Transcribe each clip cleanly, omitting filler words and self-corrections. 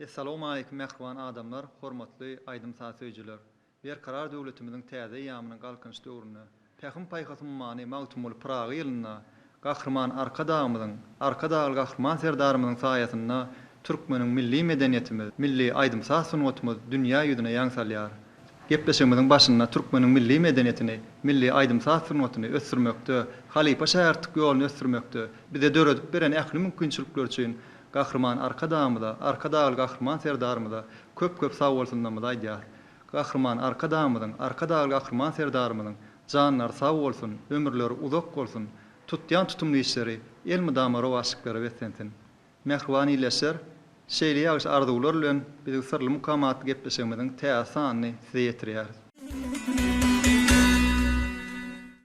Essalawmaleýkim mähriban adamlar, hormatly aýdym-saz söýüjiler! Berkarar döwletimiziň täze eýýamynyň Galkynyş döwründe, Pähim-paýhas ummany Magtymguly Pyragy ýylynda Gahryman Arkadagymyzyň, Arkadagly Gahryman Serdarymyzyň saýasynda türkmeniň milli medeniýetimiz, milli aýdym-saz sungatymyz dünýä ýüzüne ýaň salýar. Gepleşigimiziň başynda türkmeniň milli medeniýetini, milli aýdym-saz sungatyny ösdürmekde, halypa-şägirtlik ýoluny ösdürmekde bize döredip beren ähli mümkinçilikleri üçin Gahryman Arkadagymyza, Arkadagly Gahryman Serdarymyza köp-köp sagbolsunlarymyzy aýdýarys. Gahryman Arkadagymyzyň, Arkadagly Gahryman Serdarymyzyň janlary sag bolsun, ömürleri uzak bolsun, tutýan tutumly işleri elmydama rowaçlyklara beslensin! Mähriban ildeşler, şeýle ýagşy arzuwlar bilen biziň Syrly mukam atly gepleşigimiziň täze sanyny size ýetirýäris.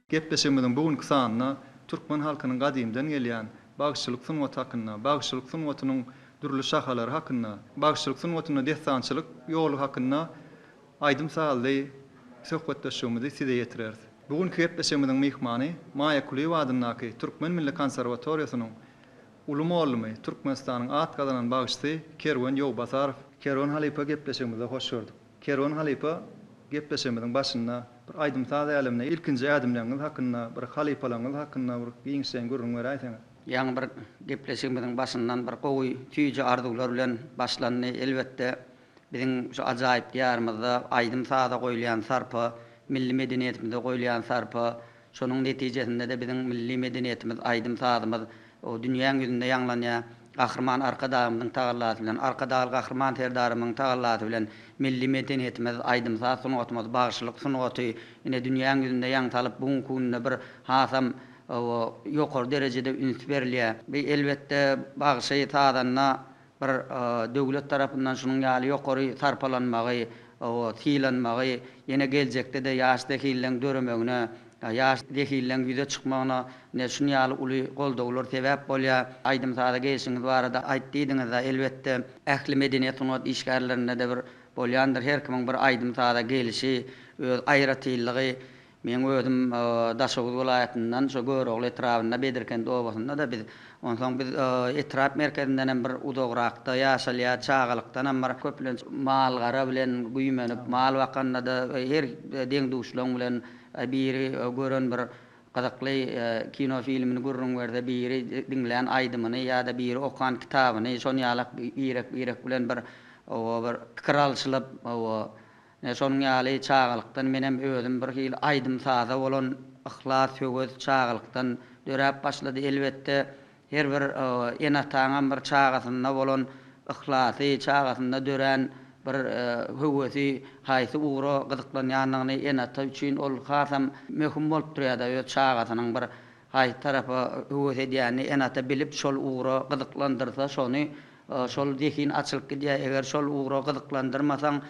Gepleşigimiziň bu günki sanynda türkmen halkynyň gadymdan gelýän bagşyçylyk sungaty hakynda, bagşyçylyk sungatynyň dürli şahalary hakynda, bagşyçylyk sungatynda dessançylyk ýoly hakynda aýdym-sazly söhbetdeşligimizi size ýetireris. Bu günki gepleşigimiziň myhmany Maýa Kulyýewa adyndaky Türkmen milli konserwatoriýasynyň uly mollumy, Türkmenistanyň at gazanan bagşysy Kerwen Ýowbasarow. Kerwen halypa gepleşigimizde hoş gördük. Kerwen halypa gepleşigimiziň başynda bir aýdym-saz älemine ilkinji ädimleriňiz hakynda, bir halypalaryňyz hakynda bir giňişleýin gürrüň beräýseňiz. Ýaňy bir gepleşigimiziň başyndan bir gowy süýji arzuwlar bilen başlandy. Elbetde, biziň şu ajaýyp Diýarymyzda aýdym-saza goýulýan sarpa, milli medeniýetimize goýulýan sarpa, şonuň netijesinde-de biziň milli medeniýetimiz, aýdym-sazymyz dünýäň ýüzünde ýaňlanýar. Gahryman Arkadagymyzyň tagallasy bilen, Arkadagly Gahryman Serdarymyzyň tagallasy bilen milli medeniýetimiz, aýdym-saz sungatymyz, bagşylyk sungaty ine dünýäň ýüzünde ýaň salyp, bu günki günde bir hasam ýokary derejede üns berilýär. Bu elbetde bagşy, sazanda bir döwlet tarapyndan şunuň ýaly ýokary sarpalanmagy, sylanmagy ýene geljekde-de ýaş zehinleň döremegine, ýaş zehinleň ýüze çykmagyna ine şuny ýaly uly goldawlar sebäp bolýar. Aýdym-saza gelşiňiz barada aýt diýdiňiz-de, elbetde, ähli medeniýet-sungat işgärlerinde-de bir bolýandyr, her kimiň bir aýdym-saza gelşi, öz aýratynlygy, Meň özüm Daşoguz welaýatyndan, şo Görogly etrabynda, Bedirkent obasynda-da biz. Onsoň biz etrap merkezindenem bir uzagrakda ýaşalýar, çagalykdanam bir köplenç mal-gara bilen güýmenip, mal bakanda-da her deň-duşlaň bilen biri gören bir gyzykly kino filmini gürrüň berse, biri diňlän aýdymyny ýa-da biri okan kitabyny, şon ýalak birek-birek bilen bir, bir pikir alşylyp, Ine, şonuň ýaly çagalykdan menem özüm bir hili aýdym-saza bolan yhlas, höwes çagalykdan döräp başlady. Elbetde, her bir ene-ataňam bir çagasynda bolan yhlasy, çagasynda dörän bir höwesi, haýsy ugra gyzyklanýandygyny ene-ata üçin ol hasam möhüm bolup durýar-da, öz çagasynyň bir Haýsy tarapa höwes edýänini ene-ata bilip, şol ugra gyzyklandyrsa, şony, şol zehin açylyp gidýär. Eger şol ugra gyzyklandyrmasaň,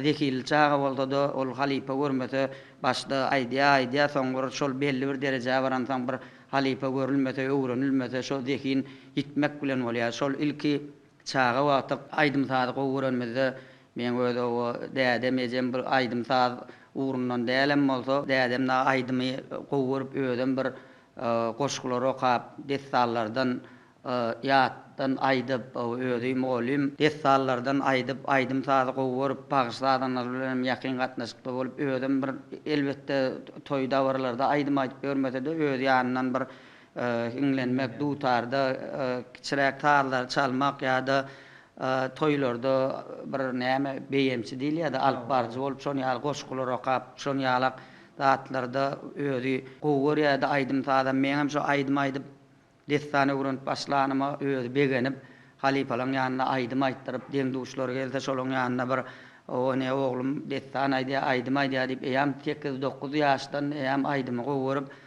zehinli çaga bolsa-da, ol halypa görmese, başda aýdýar, aýdýar, soň bir şol belli bir derejä baransoň bir halypa görülmese, öwrenilmese, şo zehin ýitmek bilen bolýar. Şol ilki Çaga wagtyk aýdym-sazy gowy görenimizde, meň öz oba dädem, ejem bir aýdym-saz ugrundan dälem bolsa, dädem dagy aýdymy gowy görüp, özem bir goşgular okap, dessanlardan ýatdan aýdyp, özi mugallym, dessanlardan aýdyp, aýdym-sazy gowy görüp, bagşy-sazandalar bilenem ýakyn gatnaşykda bolup, özem bir elbetde toý-dabaralarda aýdym aýdyp ýörmese-de, öz ýanyndan bir Hiňlenmek, dutarda kiçiräk sazlary çalmak ýa-da toýlarda bir näme beýemçi diýilýär-de, alyp baryjy bolup şon ýaly goşgular okap, şon ýalak zatlarda özi gowy görýärdi aýdym-sazam. Meňem şo aýdym aýdyp, dessan öwrenip başlanyma özi begenip, halypalaň ýanynda aýdym aýtdyryp, deň-duşlary gelse şolaň ýanynda bir O ne oglum dessan aýdýar, aýdym aýdýar diýip, eýýäm sekiz-dokuz ýaşdan eýýäm aýdymy gowy görüp,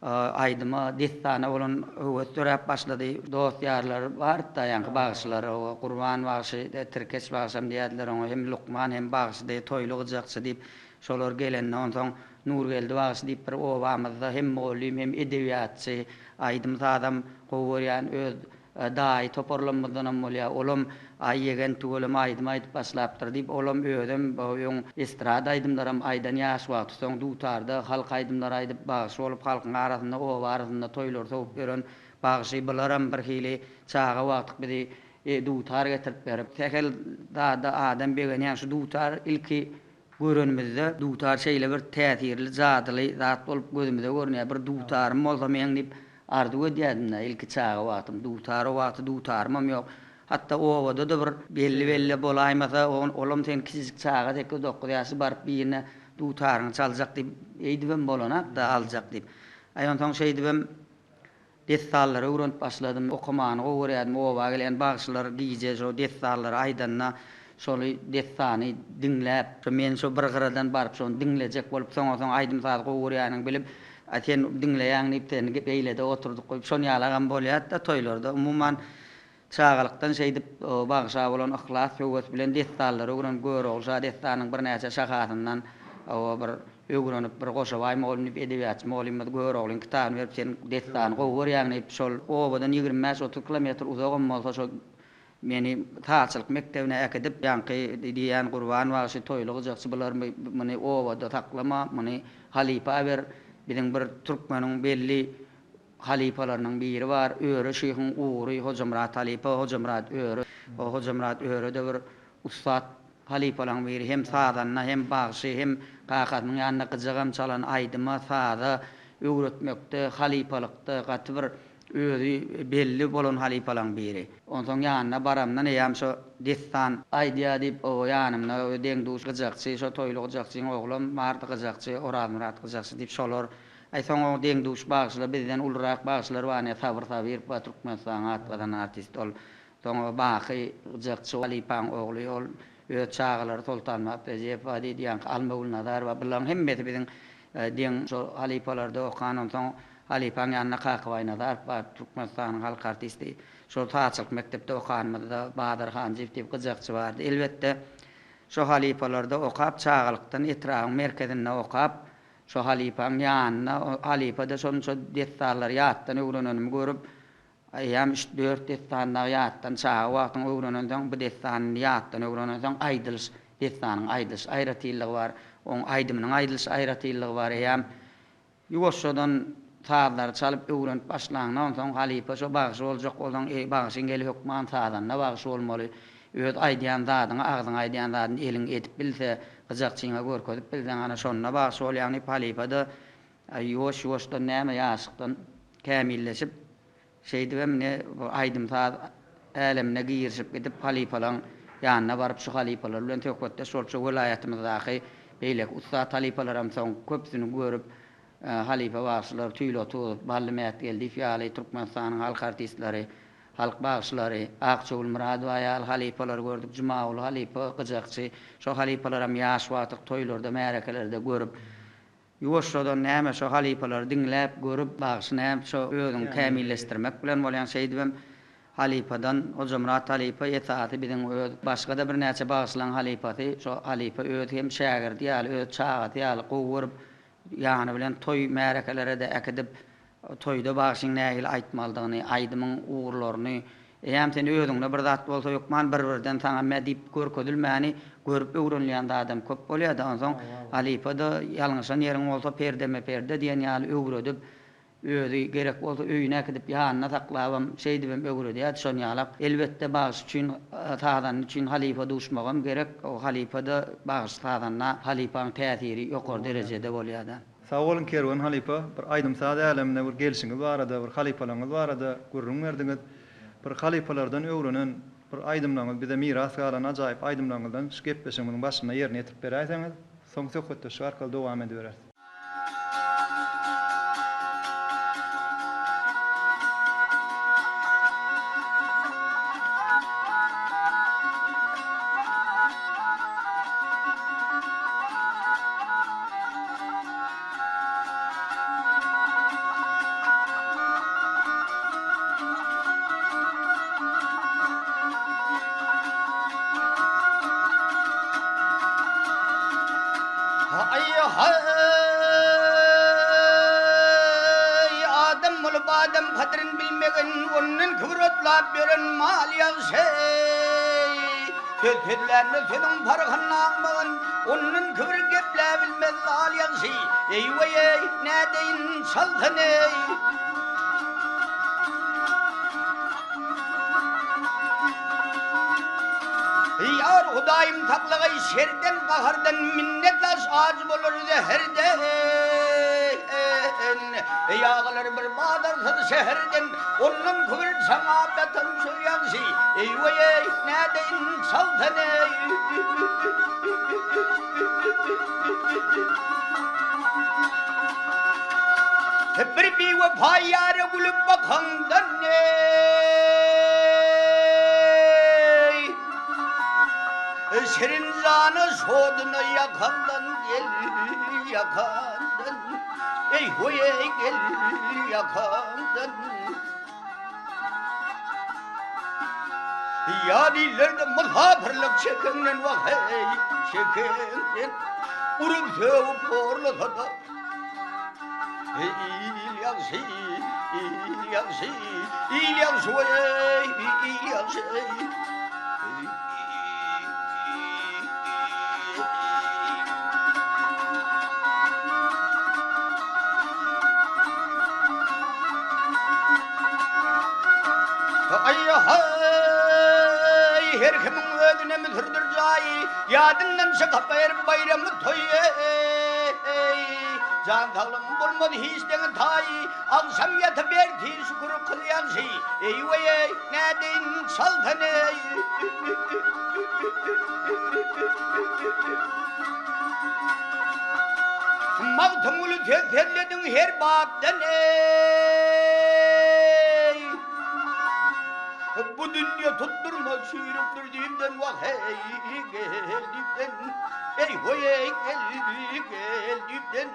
Aýdyma, dessana bolan höwes döräp başlady. Dost-ýarlar bardy-da, ýaňky bagşylar, o Gurban bagşy, Tirkeş bagşam diýerdiler oňa, hem lukman, hem bagşydy, toýly gyjakçy diýip, şolar gelende, onsoň Nurgeldi bagşy diýip bir obamyzda hem mugallym, hem edebiýatçy, aýdym-sazam gowy görýän öz Daýy toparlanmazdanam bolýar. Olam, Aý, ýegen tüweleme aýdym aýdyp başlapdyr diýip, olam özem öň estrada aýdymlaram aýdan ýaş wagty, soň dutarda halk aýdymlary aýdyp, bagşy bolup halkyň arasynda, oba arasynda toýlary sowup ýören bagşy. Bularam birhili çaga wagtyk bizi Dutar getirip berip, sähel zada adam begenýän şu dutar ilki görenimizde dutar şeýle bir täsirli, jadyly zat bolup gözümize görünýär. Bir dutarym bolsa meň diýip arzuw edýärdim-dä ilki çaga wagtym. Dutar o wagty dutarymam ýok. Hatda obada-da bir belli-belli bolaýmasa, olam sen kiçijik çaga sekiz-dokuz ýaşly baryp birine dutaryňy çaljak diýip, eýdibem bolanok-da aljak diýip. Aý onsoň şeýdibem Dessanlary öwrenip başladym. Okamany gowy görýärdim. Oba gelen bagşylar gije şo dessanlary aýdanda şoly dessany diňläp, şo men şo bir gyradan baryp şony diňlejek bolup soňa-soň aýdym-saz gowy görýäniňi bilip, A sen diňleýäň diýip seni beýlede oturdyp goýup şon ýalagam bolýardy-da toýlarda. Umuman Çagalykdan şeýdip, bagşa bolan yhlas, höwes bilen dessanlary öwrenip, Görogly şa dessanynyň birnäçe şahasyndan bir öwrenip, bir Goşabaý mugallym diýip, edebiýatçy mugallymymyz Göroglyň kitabyny berip, sen dessany gowy görýäň diýip, şol obadan 25-30 kilometr uzagam bolsa, şo meni sazçylyk mekdebine äkidip, ýaňky diýýän Gurban bagşy, Toýly gyjakçy bular muny obada saklama, muny halypa ber, biziň bir türkmeniň belli Halypalarynyň biri bar, Öre şyhyň ugry Hojamyrat halypa, Hojamyrat Öre. O Hojamyrat Öre-de bir ussat halypalaryň biri, hem sazanda, hem bagşy, hem kakasynyň ýanynda gyjagam çalan, aýdyma, saza öwretmekde, halypalykda gaty bir özi belli bolan halypalaryň biri. Onsoň ýanyna baramdan eýýäm şo dessan aýdýar diýip, o ýanymda deň-duş gyjakçy, şo Toýly gyjakçyň oglam bardy, gyjakçy, Orazmyrat gyjakçy diýip, şolar Aý soň o deň-duş bagşylar bizden ulurak bagşylar bar ine Sabyr Sabyrow bar Türkmenistanyň at gazanan artisti ol soň o Baky gyjakçy halypaň ogly ol öz çagalary Soltanmyrat Rejepowa diýdi ýaňky Almagül Nazarowa bularyň hemmesi biziň deň şo halypalarda okan onsoň halypaň ýanynda Kakabaý Nazarow bar Türkmenistanyň halk artisti şol sazçylyk mekdepde okanymyzda Bazar Hanjyýew diýip gyjakçy bardy elbetde şo halypalarda okap çagalykdan etrabyň merkezinde okap Şo halypaň ýanynda, o halypa-da şonça dessanlary ýatdan öwrenenimi görüp, Eýýäm üç-dört dessan dagy ýatdan çaga wagtyň öwrenensoň, bu dessany indi ýatdan öwrenensoň, aýdylyş, dessanyň aýdylyş aýratynlygy bar, oň aýdymynyň aýdylyş aýratynlygy bar, eýýäm ýuwaşjadan sazlary çalyp öwrenip başlaňda, onsoň halypa şo bagşy boljak bolsaň, eý, bagşyň eli hökman sazanda bagşy bolmaly, Öz aýdýan zadyňy, agzyň aýdýan zadyny eliň edip bilse, gyjakçyňa görkezip bilseň, ana şonda bagşy bolýaň diýip, halypa-da ýuwaş-ýuwaşdan näme ýaşlykdan kämilleşip, şeýdibem ine bu aýdym-saz älemine girişip gidip, halypalaň ýanyna baryp, şu halypalar bilen söhbetdeş bolup, şu welaýatymyzdaky beýleki ussat halypalaram soň köpüsini görüp, halypa bagşylar Tüýli Otuzow, Bally Mätgeldiýew ýaly Türkmenistanyň halk artistleri, Halk bagşylary, Akjagül Myradowa ýaly halypalary gördük, Jumaguly halypa, gyjakçy, şo halypalaram ýaş wagtyk toýlarda, märekelerde görüp, ýuwaşjadan näme şo halypalary diňläp, görüp, bagşy näme şo özüňi kämilleşdirmek bilen bolýaň, şeýdibem halypadan, Hojamyrat halypa esasy biziň öz, başga-da birnäçe bagşylaň halypasy, şo halypa özi hem şägirdi ýaly, öz çagasy ýaly gowy görüp, ýany bilen toý märekelere-de äkidip, Toýda bagşyň nähili aýtmalydygyny, aýdymyň ugurlaryny, eýýäm sen özüňde bir zat bolsa hökman bir-birden saňa me diýip görkezilmäni görüp öwrenilýän zadam köp bolýar-da. Onsoň halypa-da ýalňyşan ýeriň bolsa perdeme-perde diýen ýaly öwredip, özi gerek bolsa öýüne äkidip ýanynda saklabam, şeýdibem öwredýärdi şon ýalak. Elbetde bagşy üçin, sazanda üçin halypa duşmagam gerek. O halypa-da bagşy-sazanda halypaň täsiri ýokary derejede bolýar-da. Sag boluň Kerwen halypa, bir aýdym-saz älemine bir gelşiňiz barada, bir halypalaryňyz barada gürrüň berdiňiz. Bir halypalardan öwrenen bir aýdymlaryňyz bize miras galan ajaýyp aýdymlaryňyzdan şu gepleşigimiziň başynda ýerine ýetirip beräýseňiz, soň söhbetdeşlik arkaly dowam edibereris. Haý, adam bolup adam gadryn bilmegin, ondan kibir otlap ýören mal ýagşy. Söz sözlände sözüň parhyny aňmagyn, Ondan kibir gepläbilmez lal ýagşy. Eý-weý-eý, nädeýin, çalsyn-eý! Hudaýym saklagaý şerden gahardan minnetdaş ajy bolar zäherden Eý agalar bir bazarsyz şäherden ondan köwül saňa batan şol ýagşy Eý weý eý nädeýin çalsan eý. Bir biwepa ýara gülüp bakaňdan eý. Şirin jana şoduna ýakandan gel ýakandan Eý hoý eý gel ýakandan. Ýat illerde mysapyrlyk çekenden wah eý çekenden Urup sögüp horlasa-da Il ýagşy, il ýagşy, il ýagşy weý, il ýagşy. Aý-haý, her kimiň özüne müsürdir jaýy, Ýadyndan çykyp her baýramy toýy. Jan saglygyň bolmaz hiç deňi taýy, Agşam ýatyp ertir şükür kyl ýagşy, Eý-weý-eý, nädeýin çalsan-eý. Magtymguly söz sözlediň her bapdan eý. Bu dünýe tutdurmaz çüýrükdir düýpden wah eý gel düýpden eý hoý eý gel gel düýpden.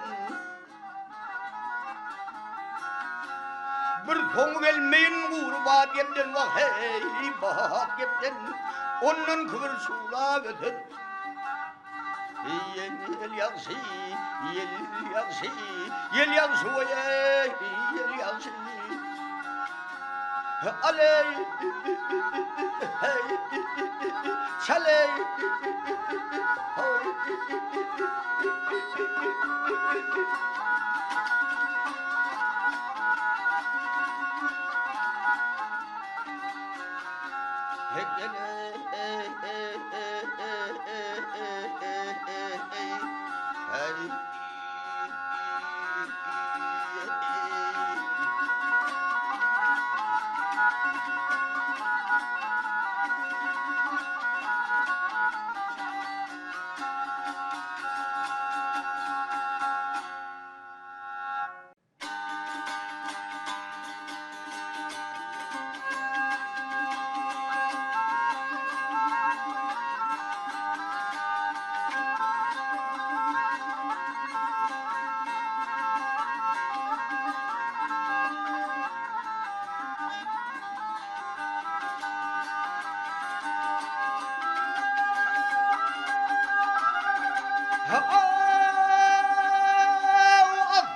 Bir soňy gelmeýin gury bat gepden wah eý bat gepden ondan kibir şuwlap öten. Ýel ýagşy, ýel ýagşy, ýel ýagşy oý-eý, ýel ýagşy. Aleý, heý, çaleý, hoý.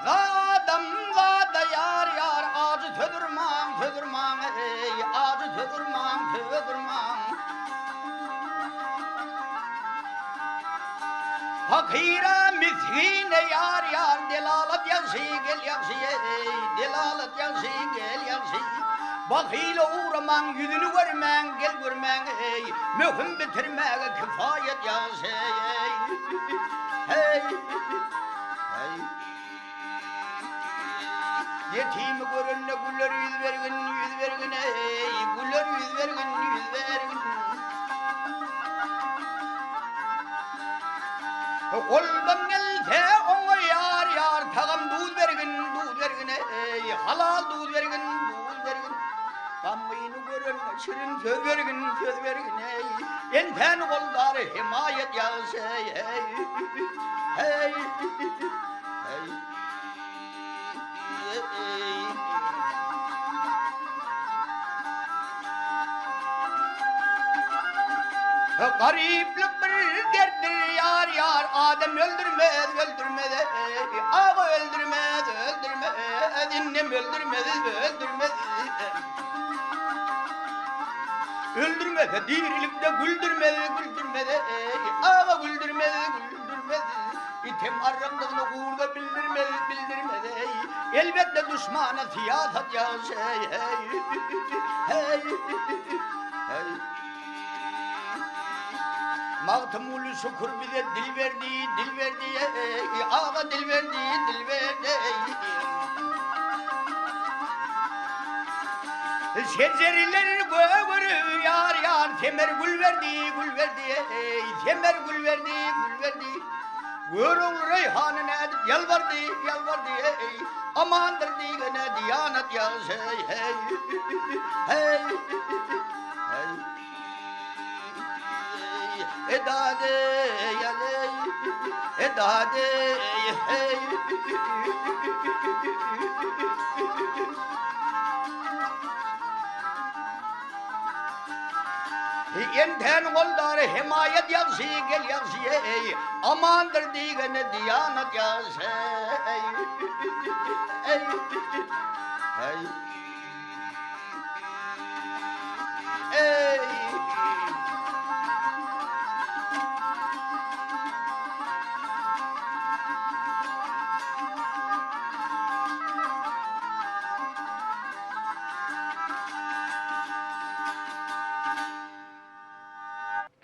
Adamzada ýar ýar ajy söz urmaň söz urmaň eý ajy söz urmaň söz urmaň Pakyra misgine ýar ýar delalat ýagşy gel ýagşy eý delalat ýagşy gel ýagşy Bahyla ugramaň ýüzüni görmäň gel görmäň eý möhüm bitirmäge kifaýat ýagşy eý heý heý. Ýetimi görende güler ýüz bergin, ýüz bergin, eý, güler ýüz bergin, ýüz bergin. Goldan gelse oňa ýar, ýar, tagam duz bergin, duz bergin, eý, halal duz bergin, duz bergin. Gamgyny görende şirin söz bergin, söz bergin, eý, entäni goldar hemaýat ýagşy, eý, heý, heý. Garyplyk bir dertdir ýar ýar adam öldürmez öldürmez eý aga öldürmez öldürmez indem öldürmez öldürmez öldürmese dirilikde güldürmez güldürmez eý aga güldürmez güldürmez Item arryklygyny gurda bildirmez, bildirmez eý. Elbetde duşmana syýasat ýagşy eý, heý, heý. Magtymguly şükür bize dil berdi, dil berdi, eý, aga dil berdi, dil berdi, eý. Şejeriler gögerip ýar ýar, semer gül berdi, gül berdi, eý, semer gül berdi, gül berdi. Görogly Reýhana nädip ýalbardy, ýalbardy, eý, amandyr diýgene diýanat ýagşy, heý, heý, heý. Entäni goldar hemaýat ýagşy gel ýagşy eý amandyr diýgene diýanat ýagşy eý eý eý.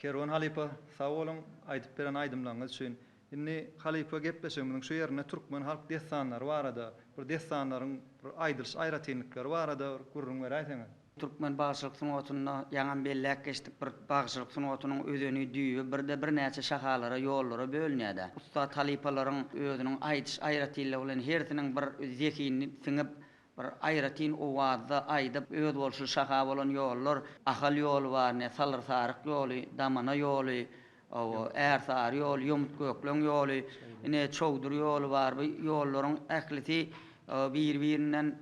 Kerwen halypa sag boluň aýdyp beren aýdymlaryňyz üçin. Indi halypa gepleşigimiziň şu ýerinde türkmen halk dessanlary barada, bir dessanlaryň bir aýdylyş aýratynlyklary barada bir gürrüň beräýseňiz. Türkmen bagşylyk sungatynda ýaňam belläp geçdik bir bagşylyk sungatynyň özeni, düýbi birde birnäçe şahalara, ýollara bölünýär-dä. Ussat halypalaryň özüniň aýdyş aýratynlygy bilen hersiniň bir zehinini siňip, bir aýratyn owazda aýdyp, özboluşly şaha bolan ýollar, Ahal ýoly bar, ine, Salyr-Saryk ýoly, Damana ýoly, hawa, Ärsary ýoly, Ýomut-Gökleň ýoly, ine, Çowdur ýoly bar. Bu ýollaryň ählisi bir-birinden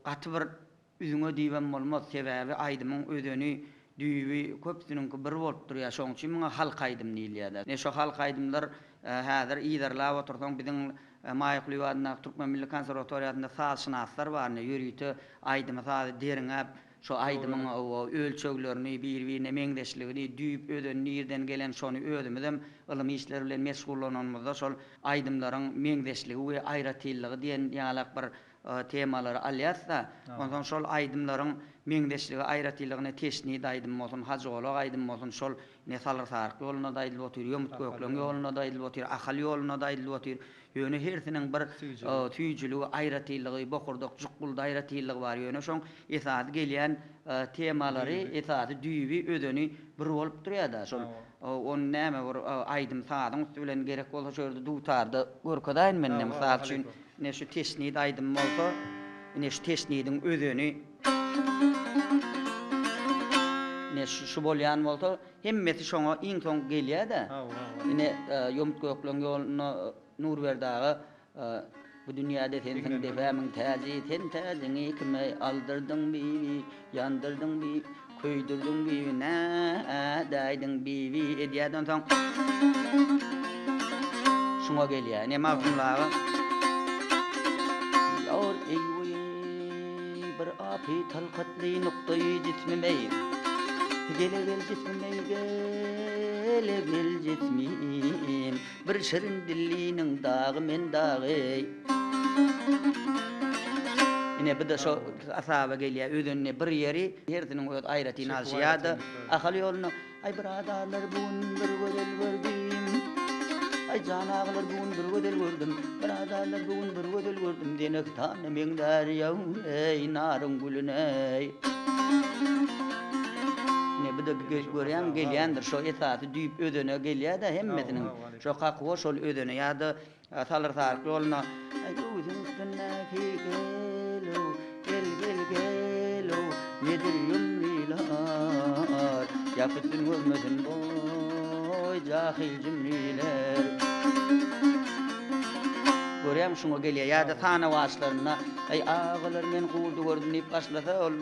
gaty bir Üzňe diýibem bolmaz, sebäbi aýdymyň özeni, düýbi köpüsiniňki bir bolup durýar, şoň üçin muňa halk aýdym diýilýär-dä. Ine şo halk aýdymlar häzir yzarlap otursaň biziň Maýa Kulyýewa adyndaky Türkmen milli konserwatoriýasynda sazşynaslar bar ine ýörite aýdymy-sazy derňäp, şo aýdymyň ölçeglerini, bir-birine meňzeşligini, düýp özeni nirden gelen şony özümizem ylym işleri bilen meşgullananymyzda şol aýdymlaryň meňzeşligi we aýratynlygy diýen ýalak bir temalary alýas-da, onsoň şol aýdymlaryň meňzeşligi, aýratynlygyny teşnit aýdym bolsun, hajygolak aýdym bolsun, şol ine Salyr-Saryk ýolunda-da aýdylyp otyr, Ýomut-Gökleň ýolunda-da aýdylyp otyr, Ahal ýolunda-da aýdylyp otyr. Ýöne hersiniň bir süýjüligi, aýratynlygy, bokurdak, jukguldy aýratynlygy bar. Ýöne şoň esasy gelýän temalary, esasy düýbi, özeni bir bolup durýar-da. Şol ony näme bir aýdym-sazyň üsti bilen gerek bolsa şu ýerde dutarda görkezäýin men ine mysal üçin. Ine şu teşnit aýdymy bolsa, ine şu teşnidiň özeni ine şu şu bolýan bolsa, hemmesi şoňa iň soň gelýär-de. Ine Ýomut-Gökleň ýolunda Nurberdi aga Bu dünýäde sensiň depämiň täji, sen täjiňi kime aldyrdyň bibi, ýandyrdyň bibi, köýdürdiň bibi, nädäýdiň bibi edýär-de onsoň şuňa gelýär. Ine Magtymguly aga Ýar eý-weý, bir apy talkatly nukdaýy jismim eý. Gele gel jismim eý, gele gel jismim. Bir şirin dilliniň dagy men dagy. Ine bu-da şo hasaba gelýär. Özenine bir ýeri, hersiniň öz aýratyn alşy ýa-da Ahal ýolunda Aý byradarlar bu gün bir gözel gördüm. Aý jan agalar bu gün bir gözel gördüm. Byradarlar bu gün bir gözel gördüm. Zenehtana meňzär ýaw eý naryň gülüne. Ine bu-da görýäň gelýändir şo esasy düýp özene gelýär-de hemmesiniň. Şo kakuwa şol özene ýa-da Salyr-Saryk ýoluna Aý göwsüň üstündäki gel-ow, gel, gel, gel-ow, nedir ýumrylar, Ýap üstün görmesin boý jahyl jümriler. Görýäňmi şuňa gelýär. Ýa-da sanawaçlarynda Aý agalar men gurdy gördüm diýip başlasa ol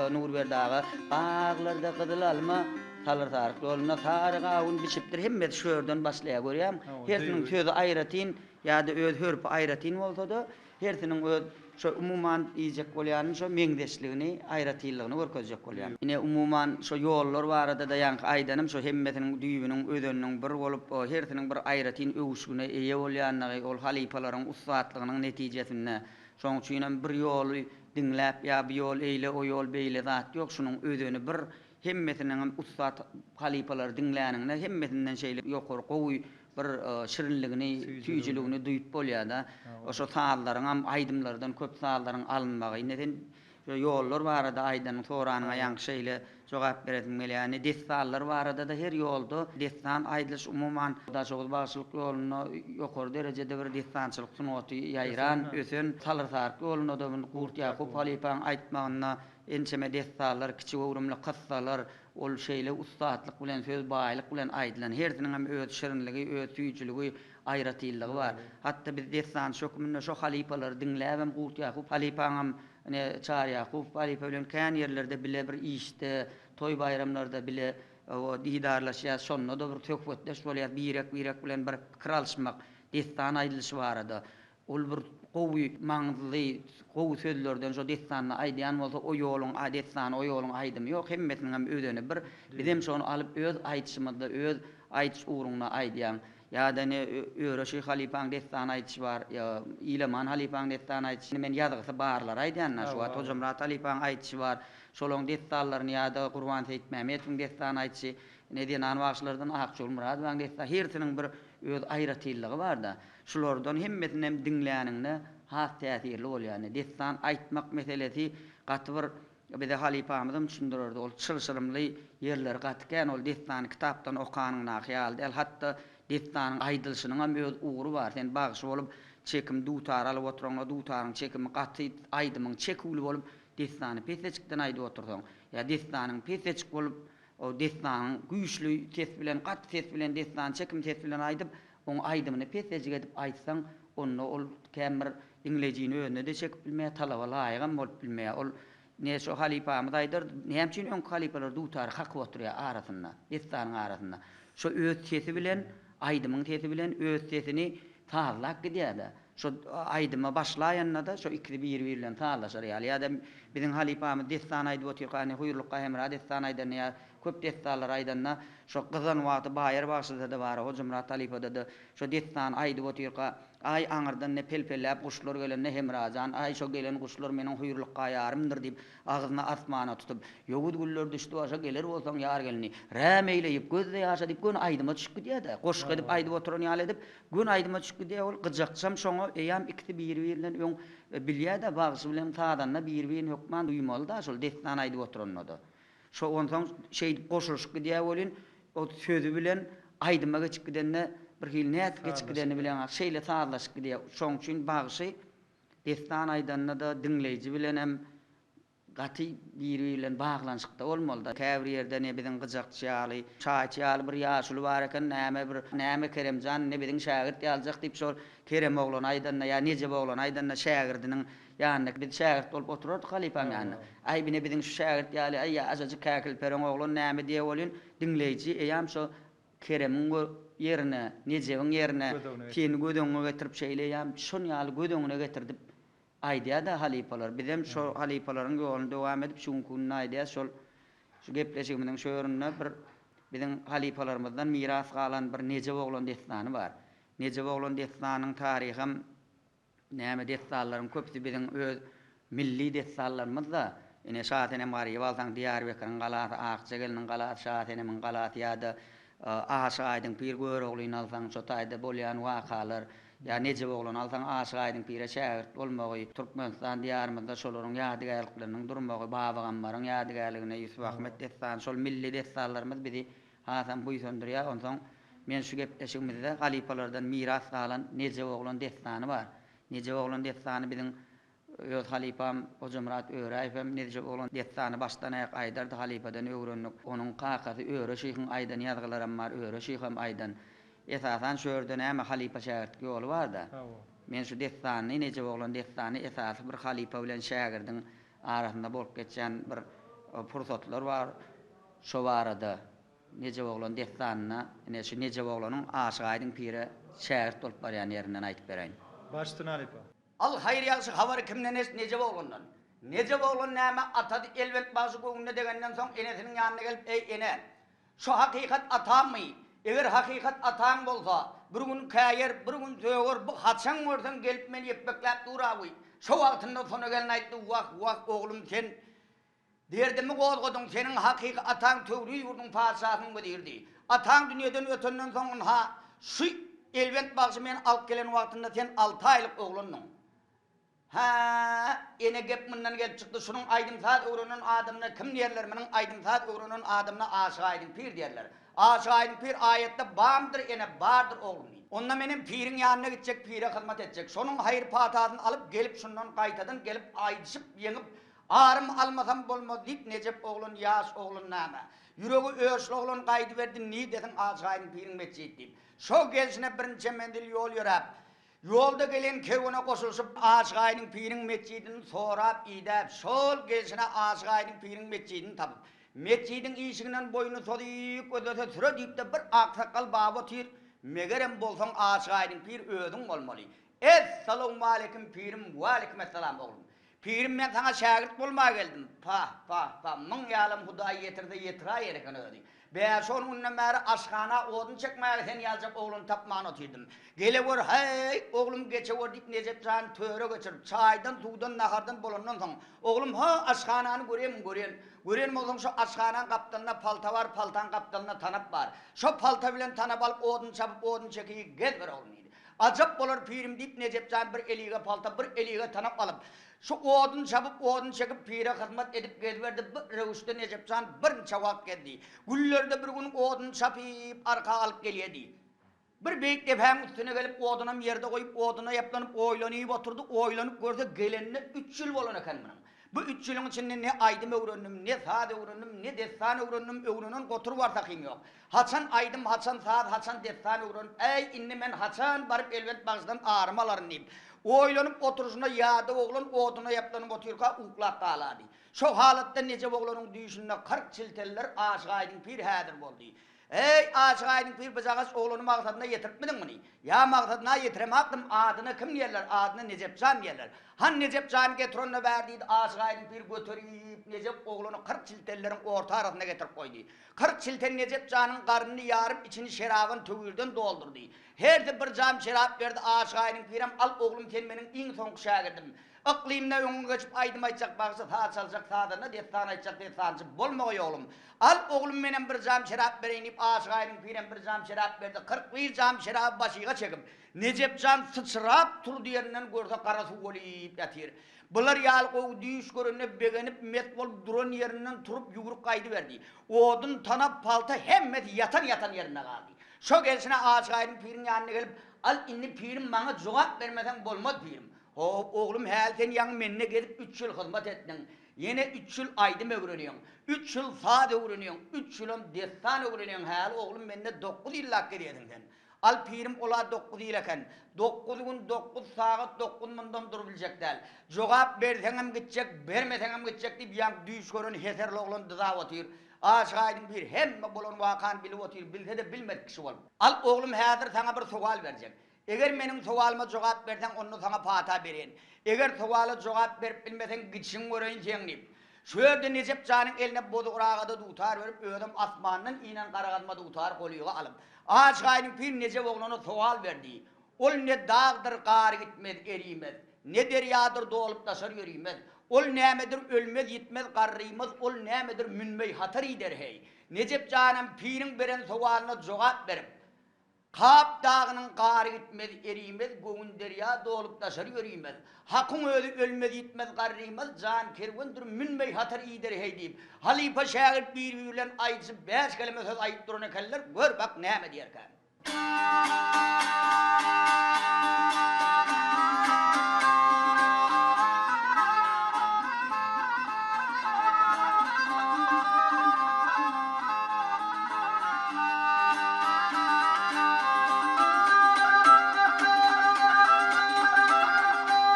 Nurberdi aga Baglarda gyzyl alma, Salyr Saryk ýolunda sary gawun bişipdir hemmesi şu ýerden başlaýar görýäňmi? Hersiniň sözi aýratyn ýa-da öz hörpi aýratyn bolsa-da, hersiniň öz şo umuman diýjek bolýanym şo meňzeşligini, aýratynlygyny görkezjek bolýan. Ine umuman şo ýollar barada-da ýaňky aýdanym şo hemmesiniň düýbüniň özeniniň bir bolup, hersiniň bir aýratyn öwüşgine eýe bolýandygy, ol halypalaryň ussatlygynyň netijesinde. Şoň üçinem bir ýoly diňläp ýa bu ýol eýle, o ýol beýle zat ýok, şunuň özeni bir. Hemmesiniňem ussat halypalary diňläniňde hemmesinden şeýle ýokary gowy bir şirinligini, süýjüligini duýup bolýar-da. Şo sazlaryňam aýdymlardan köp sazlaryň alynmagy. Indi sen şo ýollar barada aýdanyň, soranyňa ýaňky şeýle jogap beresim gelýär. Indi dessanlar barada-da her ýolda dessan aýdylyş umuman Daşoguz bagşylyk ýolunda ýokary derejede bir dessançylyk sungaty ýaýran, ösen. Salyr-Saryk ýolunda-da Gurt Ýakup halypaň aýtmagynda Ençeme dessanlar, kiçi göwrümli kyssalar, ol şeýle ussatlyk bilen, söz baýlyk bilen aýdylan. Hersiniňem öz şirinligi, öz süýjüligi, aýratynlygy bar. Hatda biz dessançy hökmünde şo halypalary diňläbem, Gurt Ýakup halypaňam, ine, Çary Ýakup halypa bilen kän ýerlerde bile bir işde, toý-baýramlarda bile didarlaşýas, şonda-da bir söhbetdeş bolýas, birek-birek bilen bir pikir alyşmak, dessan aýdylyşy barada. Ol bir gowy maňyzly gowy sözlerden şo dessanda aýdýan bolsa o ýoluň dessany o ýoluň aýdymy ýok hemmesiniňem özeni bir bizem şony alyp öz aýdyşymyzda öz aýdyş ugruňda aýdýaň ýa-da ine Öre şyh halypaň dessan aýdyşy bar Ilaman halypaň dessan aýdyşy indi men ýazgysy barlary aýdýan-da şu wagt Hojamyrat halypaň aýdyşy bar şolaň dessanlaryny ýa-da Gurban Seýitmämetowyň dessan aýdyşy ine zenan bagşylardan Akjol Myradowaň dessan hersiniň bir öz aýratynlygy bar-da Şulardan hemmesinem diňläniňde has täsirli bolýar. Indi dessan aýtmak meselesi gaty bir bize halypamyzam düşündirerdi. Ol çylşyrymly ýerleri gaty kän. Ol dessany kitapdan okanyňdaky ýaly däl. Hatda dessanyň aýdylyşynyňam öz ugry bar. Sen bagşy bolup çekim dutar alyp oturaňda dutaryň çekimi gaty aýdymyň çeküwli bolup dessany pesejikden aýdyp otursaň ýa dessanyň pesejik bolup O dessanyň güýçli ses bilen, gaty ses bilen dessany çekim ses bilen aýdyp, oň aýdymyny pessejik edip aýtsaň, onda ol kän bir diňleýjini özüne-de çekip bilmeýär, talaba laýygam bolup bilmeýär. Ol ne şo halypamyz aýdardy, näme üçin öňki halypalar dutary kakyp oturýar arasynda, dessanyň arasynda. Şo öz sesi bilen, aýdymyň sesi bilen öz sesini sazlap gidýär-de. Şo aýdyma başlaýanda-da şo ikisi bir-biri bilen sazlaşar ýaly. Ýa-da biziň halypamyz dessan aýdyp otyrka, ine Huýrlukga Hemra dessan aýdanda ýa köp dessanlary aýdanda, şo gyzan wagty Baýar bagşyda-da bar, Hojamyrat halypada-da şo dessany aýdyp otyrka, Aý, aňyrdan ne pel-pelläp guşlar gelende Hemra jan, aý, şo gelen guşlar meniň Huýrlukga ýarymdyr diýip, agyzyny asmana tutup, Ýowuz güller düşdi başa, geler bolsaň ýar gelni, räm eýleýip, gözde ýaşa diýip, göni aýdyma düşüp gidýär-de, goşgy edip aýdyp oturan ýaly edip, Göni aýdyma düşüp gidýär ol, gyjakçam şoňa, eýýäm ikisi biri-birinden öň bilýär-de, bagşy bilen sazanda biri-birini hökman duýmaly-da şol dessan aýdyp oturanda-da. Şo onsoň şeýdip goşulyşyp gidýär welin, o sözi bilen aýdyma geçip gidende birhili nädip geçip gidenini bileňok, şeýle sazlaşyp gidýär. Şoň üçin bagşy dessan aýdanda-da diňleýji bilenem Gaty biri-biri bilen baglanyşykda bolmalyda. Käbir ýerde ne biziň gyjakçy ýaly, çaýçy ýaly bir ýaşuly bar eken, näme bir, näme Keremjan indi biziň şägirt ýalyjak diýip şol Kerem oglany aýdanda ýa Nejep oglany aýdanda şägirdiniň ýanynda biz şägirt bolup oturardyk halypaň ýanynda. Aý bine biziň şu şägirt ýaly, aý ýaşajyk käkilpereň oglan näme diýe welin diňleýji eýýäm şo Keremiň ýerine, Nejebiň ýerine seni göz öňüňe getirip şeýle eýýäm şon ýaly göz öňüne getirdip Aýdýada halypalar. Bizem şo halypalaryň ýoluny dowam edip şu günki günde aýdýas. Şol şu gepleşigimiziň şu ýerinde bir biziň halypalarymyzdan miras galan bir Nejep oglan dessany bar. Nejep oglan dessanyň taryham näme dessanlaryň köpüsi biziň öz milli dessanlarymyzda. Ine Şasenem Garyby alsaň Diýarbekiriň galasy, Akja gelniň galasy, Şasenemiň galasy ýa-da Aşyk Aýdyň pir Göroglyny alsaň şo taýda bolýan wakalar Ýa Nejep oglany alsaň Aşyk Aýdyň pire şägirt bolmagy, Türkmenistan diýarymyzda şolaryň ýadygärlikleriniň durmagy, Babagammaryň ýadygärligine Ýusup Ahmet dessany, şol milli dessanlarymyz bizi hasam buýsandyrýar. Onsoň men şu gepleşigimizde halypalardan miras galan Nejep oglan dessany bar. Nejep oglan dessany biziň Öz halypam Hojamyrat Öräýew hem Nejep oglan dessany başdan-aýak aýdardy, halypadan öwrendik. Onuň kakasy Öre şyhyň aýdan ýazgylaram bar, Öre şyham aýdan. Esasan şu ýerde näme halypa-şägirtlik ýoly bar-da. Men şu dessany, Nejep oglan dessany esasy bir halypa bilen şägirdiň arasynda bolup geçýän bir pursatlar bar, şo barada Nejep oglan dessanynda ine şu Nejep oglanyň Aşyk Aýdyň pire şägirt bolup barýan ýerinden aýdyp beräýin. Baş üstüne halypa. Al haýyr ýagşy habary kimden eşit Nejep oglandan. Nejep oglan näme atasy Elbent bagşy göwnüne degenden soň enesiniň ýanyna gelip eý ene şo hakykat atammy eger hakykat ataň bolsa bir gün käýer bir gün söger bu haçan görseň gelip meni ýepbekläp dur awy şo wagtynda Sona gelin aýtdy wah wah oglum sen. Derdimi gozgadyň, seniň hakyky ataň Töwriz ýurdunyň patyşasynyň weziridi. Ataň dünýeden ötenden soň ynha, şu Elbent bagşy meni alyp gelen wagtynda sen alty aýlyk oglandyň. Hä, ene gep mundan gelip çykdy, şunuň aýdym-saz öwrenen adamyna kim diýerler, munuň aýdym-saz öwrenen adamyna Aşyk Aýdyň pir diýerler. Aşyk Aýdyň pir aýatda bamdyr ene, bardyr oglum diýdi. Onda menem piriň ýanyna gitjek, pire hyzmat etjek. Şonuň haýyr-patasyny alyp, gelip şundan gaýtadan gelip aýdyşyp, ýeňip, arym almasam bolmaz diýip, Nejep oglan ýaş oglan näme, ýüregi öçli oglan gaýdyberdi, nirdesiň Aşyk Aýdyň piriň metjidi diýip. Şo gelşine birniçe menzil ýol ýöräp, Ýolda gelen kerwene goşulyşyp, Aşyk Aýdyň piriň metjidini sorap-idäp, şol gelşine Aşyk Aýdyň piriň metjidini tapyp, metjidiň işiginden boýnuny sozyp gözlese, süre düýpde bir aksakgal baba otyr, megerem bolsaň Aşyk Aýdyň pir özüň bolmaly. Essalawmaleýkim pirim, waleýkimessalam oglum. Pirim men saňa şägirt bolmaga geldim. Pah, pah, pah, myň ýalam Hudaý ýetirse ýetiräýer eken özi. Bäş-on günden bäri aşhana odun çekmäge sen ýaljak oglany tapman otyrdym. Gelewür, häý, oglum geçewür diýip Nejep jany töre geçirip, çaýdan, suwdan, nahardan bolandan soň, Oglum, ho, aşhanany görýämiň, görýän. Görýän bolsaň şo aşhanaň gapdalynda palta bar, paltaň gapdalynda tanap bar. Şo palta bilen tanap alyp odun çapyp, odun çekigi gezber oglum diýdi. Ajap bolar pirim diýip Nejep jan bir elige palta, bir elige tanap alyp, şu odun çapyp, odun çekip pire hyzmat edip geziberdi. Bu röwüşde Nejep jan birniçe wagt gezdi. Günlerde bir gün odun çapyp, arka alyp gelýärdi. Bir beýik depäň üstüne gelip, odunam ýerde goýup, oduna ýaplanyp oýlanyp oturdy. Oýlanyp görse, gelenine üç ýyl bolan eken munuň. Bu üç ýylyň içinde ne aýdym öwrendim, ne saz öwrendim, ne dessan öwrendim, öwrenen gotur warsakym ýok. Haçan aýdym, haçan saz, haçan dessan öwrenip, äý, indi men haçan baryp Elbent bagşydan arym alaryn diýip, oýlanyp oturyşyna ýadaw oglan oduna ýaplanyp otyrka uklap galady. Şo halatda Nejep oglanyň düýşünde 40 çiltenler Aşyk Aýdyň pir häzir boldy. Eý, Aşyk Aýdyň pir bujagaz oglany maksadyna ýetiripmidiň muny? Ýa maksadyna ýetiremakdym, adyna kim diýerler, adyna Nejep jan diýerler. Han Nejep jany getir onda bäri diýdi, Aşyk Aýdyň pir göterip, Nejep oglany 40 çiltenleriň orta arasyna getirip goýdy. 40 çilten Nejep janyň garnyny ýaryp, içini şeraban töwirden doldurdy. Hersi bir jam şerap berdi, Aşyk Aýdyň pirem, Al, oglum, sen meniň iň soňky şägirdim. Yklymda öňüňe geçip aýdym aýtjak bagşy, saz çaljak sazanda, dessan aýtjak dessançy bolmagaý, oglum. Al, oglum, menem bir jam şerap bereýin diýip, Aşyk Aýdyň pirem bir jam şerap berdi. 41 jam şeraby başyga çekip, Nejep jan syçrap turdy ýerinden görse gara suw bolup ýatyr. Bular ýaly gowy düýş görenine begenip mes bolup duran ýerinden turup ýüwrüp gaýdyberdi. Odun, tanap, palta hemmesi ýatan-ýatan ýerinde galdy. Şo gelşine Aşyk Aýdyň piriň ýanyna gelip, Al indi pirim maňa jogap bermeseň bolmaz pirim. Hop, oglum häli sen ýaňy mende gezip üç ýyl hyzmat etdiň. Ýene üç ýyl aýdym öwrenýäň. Üç ýyl saz öwrenýäň. Üç ýylam dessan öwrenýäň. Häli oglum mende dokuz ýyllap gezýärsiň sen. Al pirim ola dokuz ýyl eken. Dokuz gün, dokuz sagat, dokuz mundam durubiljek däl. Jogap berseňem gitjek, bermeseňem gitjek diýip ýaňky düýş gören heserli oglan dyzap otyr. Aşyk Aýdyň pir hemme bolan wakany bilip otyr, bilse-de bilmedik kişi bolup. Al oglum häzir saňa bir sowal berjek. Eger meniň sowalyma jogap berseň onda saňa pata bereýin. Eger sowala jogap berip bilmeseň gidişiňi göreýin seň diýip. Şu ýerde Nejep janyň eline bozugragada dutar berip, özem asmandan inen garagazma dutary golyga alyp, Aşyk Aýdyň pir Nejep oglana sowal berdi. Ol ne dagdyr gary gitmez, erimez, ne derýadyr dolup daşar ýörimez, ol nämedir ölmez, ýitmez, garrymaz, ol nämedir münmeý hatar ider heý. Nejep janam piriň beren sowalyna jogap berip, Kap dagynyň gary gitmez, erimez, göwün derýa dolup daşar ýörimez. Hakyň özi ölmez, ýitmez, garrymaz, jan kerwendir, münmeý hatar iýder heý diýip, halypa-şägirt bir-biri bilen aýdyşyp bäş keleme söz aýdyp duran ekenler, gör bak näme diýerkä.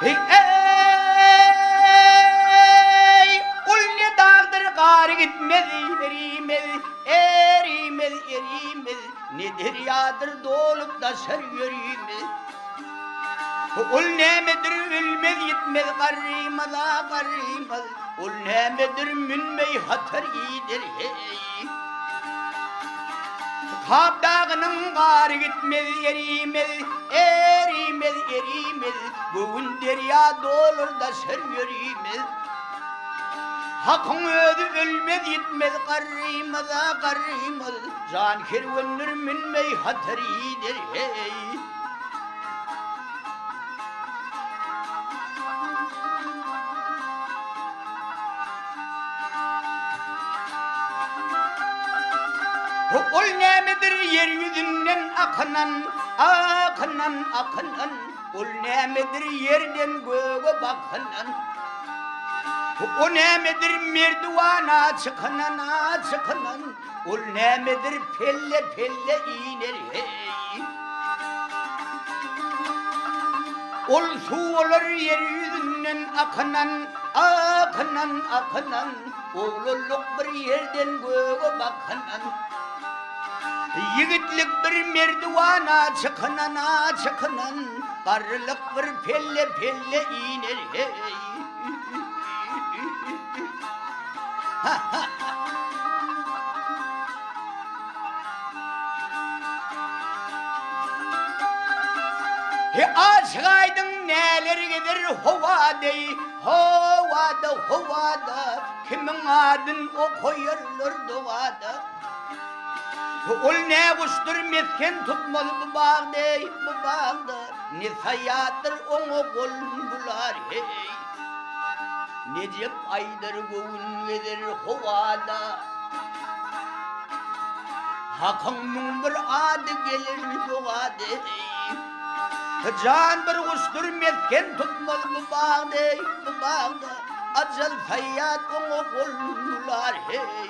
Eý, ol ne dagdyr gary gitmez, erimez, erimez, erimez, ne derýadyr dolup daşar ýörimez. Ol nämedir ölmez ýitmez garrymaz-a garrymaz, Ol nämedir münmeý hatar gider heý. Kap dagynyň gary gitmez erimez, erimez, erimez, Göwün derýa dolar daşar ýörimez. Hakyň özi ölmez ýitmez garrymaz-a garrymaz, Jan kerwendir münmeý hatar ýider heý. Ol nämedir ýer ýüzünden akynan, akynan, akynan, Ol nämedir ýerden göge bakynan, O nämedir merdiwana çykynan, çykynan, Ol nämedir pelle-pelle iner, heý. Ol suw bolar ýer ýüzünden akynan, akynan, akynan, Oglanlyk bir ýerden göge bakynan. Ýigitlik bir merdiwana çykynan-a çykynan, Garrylyk bir pelle-pelle iner, heý. Ha-ha! He, aşyk aýdyň näler gezer howa deý, Howada, howada, kimiň adyn okaýarlar dogada. Ol ne guşdur mesgen tutmaz bu bagda, eý, bu bagda, Ne saýatdyr oňa golun bular, heý. Nejep aýdar göwün gezer howada, Hakyň 1001 ady geler dogada, eý. Jan bir guşdur mesgen tutmaz bu bagda, eý, bu bagda, Ajal saýat oňa golun bular, heý.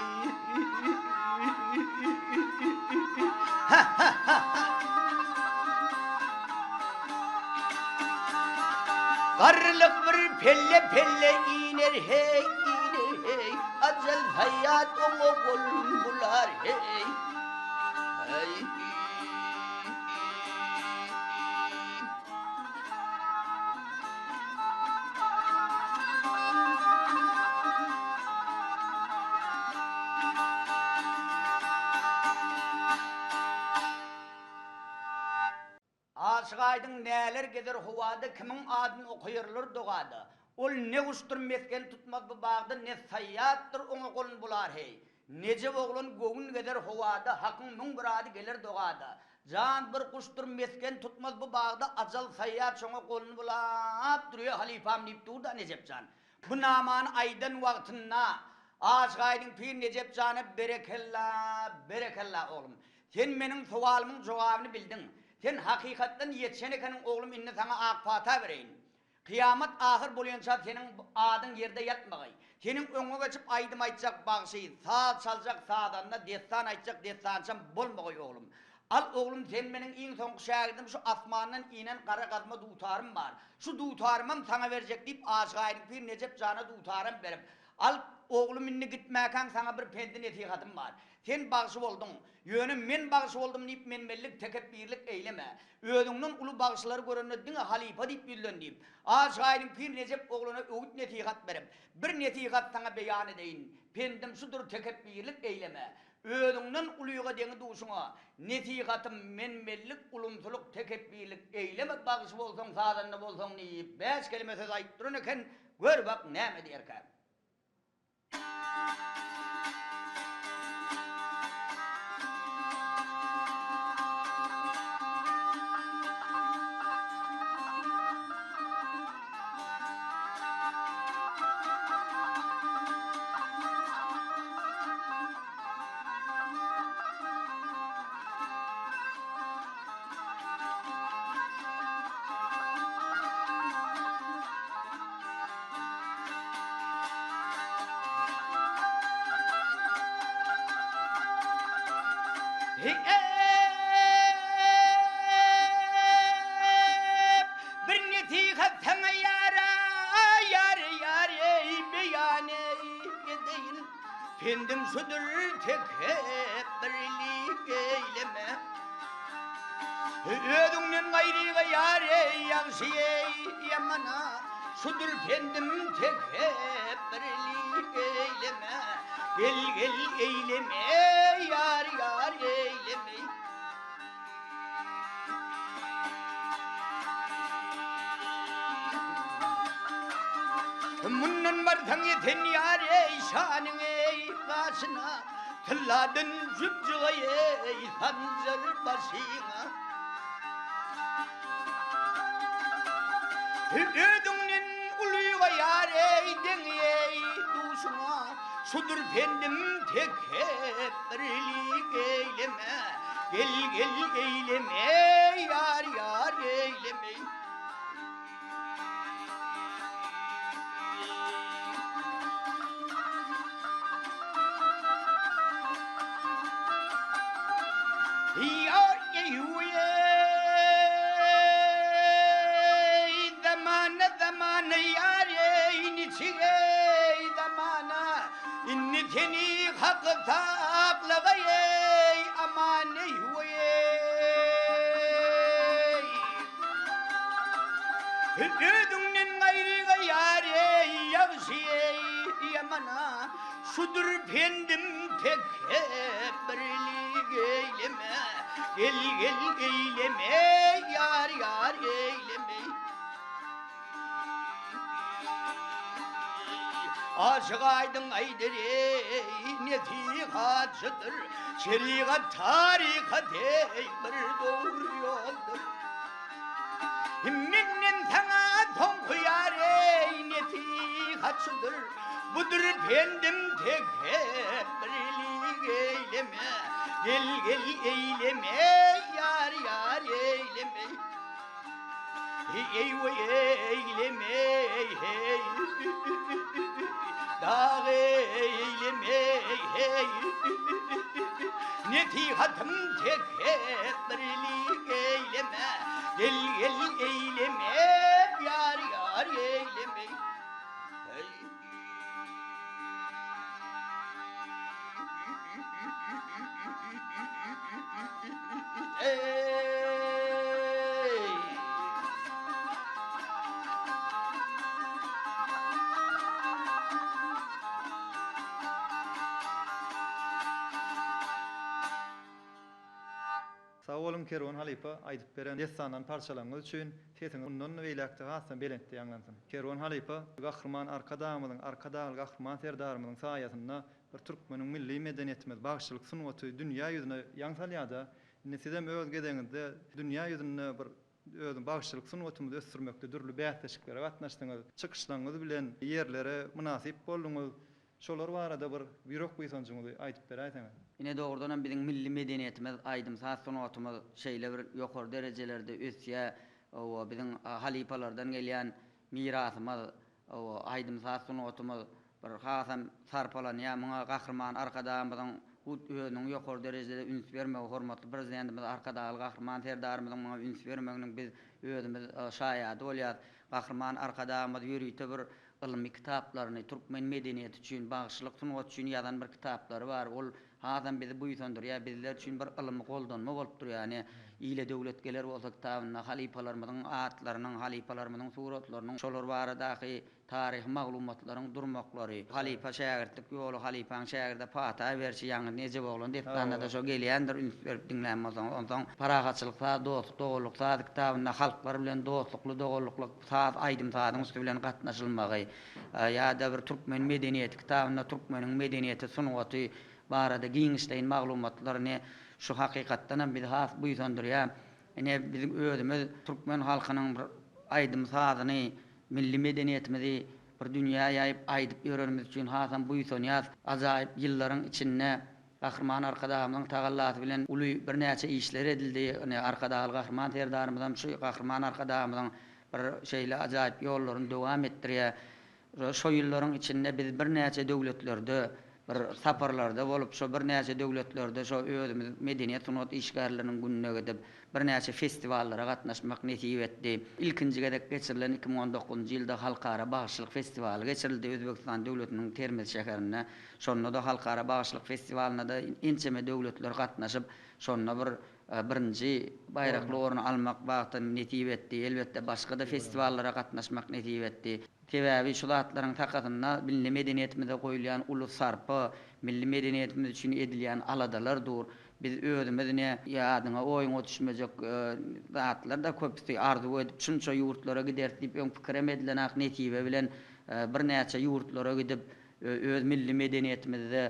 Garrylyk bir pelle-pelle iner heý, iner heý, Ajal saýat oňa golun bular heý. Heý. Aşyk Aýdyň näler gezer howada Kimiň adyny okaýarlar dogada Ol ne guşdur mesgen tutmaz bu bagda Ne saýýatdyr oňa golun bular heý Nejep oglan göwün gezer howada Hakyň 1001 ady geler dogada Jan bir guşdur mesgen tutmaz bu bagda Ajal saýýar şoňa goluny bulap durýa halypam diýip durda Nejep jan. Bu namany aýdan wagtynda Aşyk Aýdyň pir Nejep jana berekella berekella oglum. Sen meniň sowalymyň jogabyny bildiň. Sen hakykatdan ýetişen ekeniň oglum indi saňa ak pata bereýin. Kyýamat ahyr bolýança seniň adyň ýerde ýatmagaý. Seniň öňüňe geçip aýdym aýtjak bagşy, saz çaljak sazanda, dessan aýtjak dessançam bolmagaý oglum. Al oglum sen meniň iň soňky şägirdim şu asmandan inen gara gazma dutarym bar. Şu dutarymam saňa berjek diýip Aşyk Aýdyň pir Nejep jana dutaram berip, Al oglum indi gitmäkäň saňa bir pendi-nesihatym bar. Sen bagşy bolduň. Ýöne men bagşy boldum diýip menmenlik, tekepbirlik eýleme. Özüňden uly bagşylary görende diňe halypa diýip ýüzlen diýip, Aşyk Aýdyň pir Nejep oglana öwüt-nesihat berip, Bir nesihat saňa beýan edeýin, pendim şudur tekepbirlik eýleme. Özüňden ulyga deňi-duşuňa nesihatym menmenlik, ulumsylyk, tekepbirlik eýleme bagşy bolsaň, sazanda bolsaň diýip, bäş keleme söz aýdyp duran eken, gör bak näme diýerkä. Bir nesihat saňa ýara, ýar, ýar, eý, beýan edeýin. Pendim şudur tekepbirlik eýleme. Özüňden gaýryga ýar eý, ýagşy eý, ýamana. Şudur pendim tekepbirlik eýleme. Gel, gel eýleme, ýar, ýar eýleme. Mundan. barsaň ýeten ýar eý şanyň eý gaşyna Tylladan jübjüge eý sanjar başyňa. Özüňden ulyga ýar eý deň eý duşuňa Şudur pendim tekepbirlik eýleme Gel gel eýleme ýar ýar eýleme. Indi seni hak saklagaý eý aman eý Özüňden gaýryga ýar eý ýagşy eý ýamana Şudur pendim tekepbirlik eýleme Gel gel eýleme ýar ýar eýleme Aşyk aýdyň aýdyr eý nesihatçydyr Şerigat tarykat eý bir dogry ýoldur Menden saňa soňky ýar eý nesihatçydyr Budur pendim tekepbirlik eýleme Gel gel eýleme ýar ýar eýleme Eý weý eýleme heý Dag eýleme heý Nesihatym tekepbirlik eýleme Gel gel eýleme ýar ýar eýleme Heý. Sag boluň Kerwen halypa aýdyp beren dessandan parçalaryňyz üçin sesiňiz mundan beýläkde hasam belentde ýaňlansyn. Kerwen halypa Gahryman Arkadagymyzyň Arkadagly Gahryman Serdarymyzyň saýasynda bir türkmeniň milli medeniýetimiz bagşylyk sungaty dünýä ýüzüne ýaň salýada indi sizem öz gezegiňizde dünýä ýüzünde bir özüň bagşylyk sungatymyzy ösdürmekde dürli bäsleşiklere gatnaşdyňyz çykyşlaryňyz bilen ýerlere mynasyp bolduňyz şolar barada bir ýürek buýsanjyňyzy aýdyp beräýseňiz. Ine dogrudanam biziň milli medeniýetimiz aýdym-saz sungatymyz şeýle bir ýokary derejelerde ösýär owa biziň halypalardan gelýän mirasymyz Hawa, aýdym-saz sungatymyz bir hasam sarpalanýar. Muňa Gahryman Arkadagymyzyň hut özüniň ýokary derejede üns bermegi, hormatly Prezidentimiz Arkadagly Gahryman Serdarymyzyň muňa üns bermeginiň biz özümiz şaýady bolýarys. Gahryman Arkadagymyz ýörite bir ylmy kitaplaryny, türkmen medeniýeti üçin, bagşylyk sungaty üçin ýazan bir kitaplary bar. Ol Hasam bizi buýsandyrýar, bizler üçin bir ylmy goldanma bolup durýar. Ine, Ile döwlet geler bolsa kitabynda halypalarymyzyň atlarynyň, halypalarymyzyň suratlarynyň, şolar baradaky taryhy maglumatlaryň durmaklary, halypa-şägirtlik ýoly, halypaň şägirde pata berşi, ýaňy Nejeboglan dessanda-da şo gelýändir, üns berip diňlän bolsaňyz. Onsoň Parahatçylyk saz, dostluk, doganlyk sazy kitabynda halklar bilen dostlukly, doganlykly saz, aýdym-sazyň üsti bilen gatnaşylmagy, Ýa-da bir Türkmen medeniýeti kitabynda türkmeniň medeniýeti, sungaty barada giňişleýin maglumatlar ine şu hakykatdanam bizi has buýsandyrýar. Ine biziň özümiz türkmen halkynyň bir aýdym-sazyny, milli medeniýetimizi bir dünýä ýaýyp aýdyp ýörenimiz üçin hasam buýsanýas. Ajaýyp ýyllaryň içinde Gahryman Arkadagymyzyň tagallasy bilen uly birnäçe işler edildi. Ine Arkadagly Gahryman Serdarymyzam şu Gahryman Arkadagymyzyň Bir şeýle ajaýyp ýollaryny dowam etdirýär. Şo ýyllaryň içinde biz birnäçe döwletlerde bir saparlarda bolup, şo birnäçe döwletlerde şo özümiz medeniýet-sungat işgärleriniň gününe gidip, birnäçe festiwallara gatnaşmak nesip etdi. Ilkinji gezek geçirilen 2019-njy ýylda Halkara bagşylyk festiwaly geçirildi Özbegistan döwletiniň Termiz şäherinde. Şonda-da Halkara bagşylyk festiwalyna-da ençeme döwletler gatnaşyp, şonda bir Birinji baýrakly orny almak bagty nesip etdi. Elbetde, başga-da festiwallara gatnaşmak nesip etdi. Sebäbi şu zatlaryň sakasynda milli medeniýetimize goýulýan uly sarpa, milli medeniýetimiz üçin edilýän aladalar dur. Biz özümiz ine, ýadyňa, oýuňa düşmejek zatlar-da köpüsi arzuw edip, şunça ýurtlara gideris diýip öň pikirem edilenak, nesibe bilen. birnäçe ýurtlara gidip, öz milli medeniýetimizde,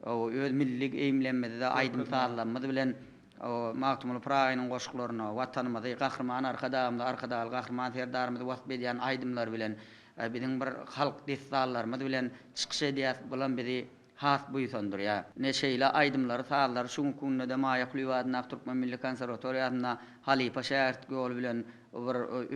öz milli geýimlemizde, aýdym-sazlarymyz bilen Magtymguly Pyragynyň goşgularyna, Watanymyzy, Gahryman Arkadagymyzy, Arkadagly Gahryman Serdarymyzy wasp edýän aýdymlar bilen, biziň bir halk dessanlarymyz bilen çykyş edýäs, bulam bizi has buýsandyrýar. Ine, şeýle aýdymlary, sazlary şu günki günde-de Maýa Kulyýewa adyndaky Türkmen milli konserwatoriýasynda halypa-şägirt ýoly bilen bir